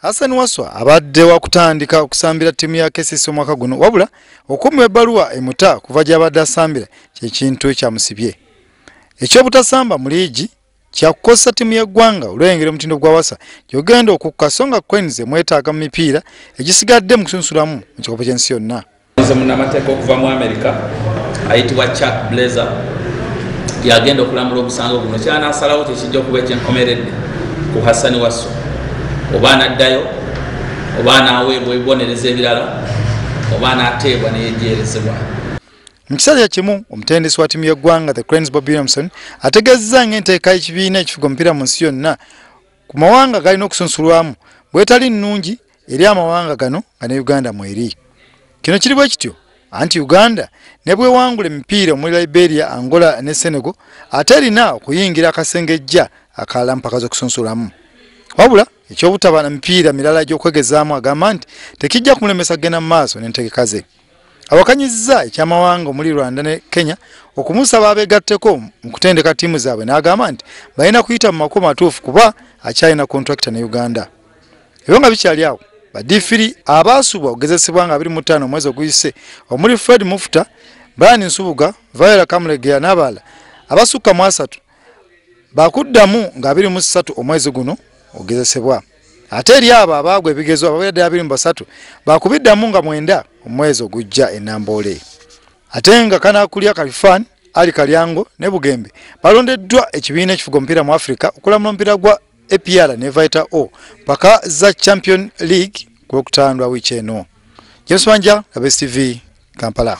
Hassan Wasswa abadde wa kutandika okusambira ttiimu ya KCC omwaka guno, wabula okumuwa ebbaluwa emuta kuva gy'abadde asambira kyekintu ekyamusibye. Ekyobutasamba mu liigi kyakukozesa ttiimu y'eggwanga olw'engeri omutindo gwa Wasswa gy'ogenda okukka, so nga Cranes emwetaaga mu mipiira egisigadde mu kusunsulamu mu kikopo ky'ensi yonna. Nze munnamateeka okuva mu America ayitibwa Chuck Blazer yagenda okulamula omusango guno. Kyanaasalawo kyekijja okuba ekyenkomeredde ku Hassan Wasswa, oba anaddayo, oba anaaweebwa ebibonerezo ebirala, oba anaateebwa neyejeerezebwa. Mu kiseera kimu omutendesi wa ttiimu y'eggwanga The Cranes Bob Williamson ategeezezza ng'enteeka y'ekibiina ekifuga omupiira mu nsi yonna ku mawanga galina okusunsulwamu bwetali nnungi eri amawanga gano nga ne Uganda mweri. Kino kiri bwe kityo anti Uganda ne bwewangula emipiira omuli Liberia, Angola ne Senegal ate erina okuyingira akasengejja akalala mpaka z'okusunsulamu. Wabula ekyobutaba na mipiira mirala egy'okwegezaamu agamba nti tekijja kumulemesa kugenda mu maaso n'entegeka ze. Awakanyizza ekyamawanga omuli Rwanda ne Kenya okumusaba abeegatteko mu kutendeka ttiimu zaabwe, n'agamba nti balina kuyita mu makubo matuufu kuba akyalina kontrakita ne Uganda. Ebyo nga bikyali awo, badifiri abaasubwa okugezesebwa nga 25 omwezi oguyise omuli Fred Mufuta, Brian Nsubuga, Viola Kamulegeya n'abalala abasukka mu 3 bakuddamu nga 23 omwezi guno ogezesebwa. Ate eri abo abaagwa ebigezo abaweredde 23 bakubiddamu nga 9 omwezi ogujja e Namboole. Ate nga Kanakulya Kalifan, Ali Kalyango ne Bugembe balondeddwa ekibiina ekifuga omupiira mu Africa okulamula omupiira gwa APR ne Vita O mpaka za Champion League ku Lwokutaano lwa wiiki eno. James Wanja, Best TV, Kampala.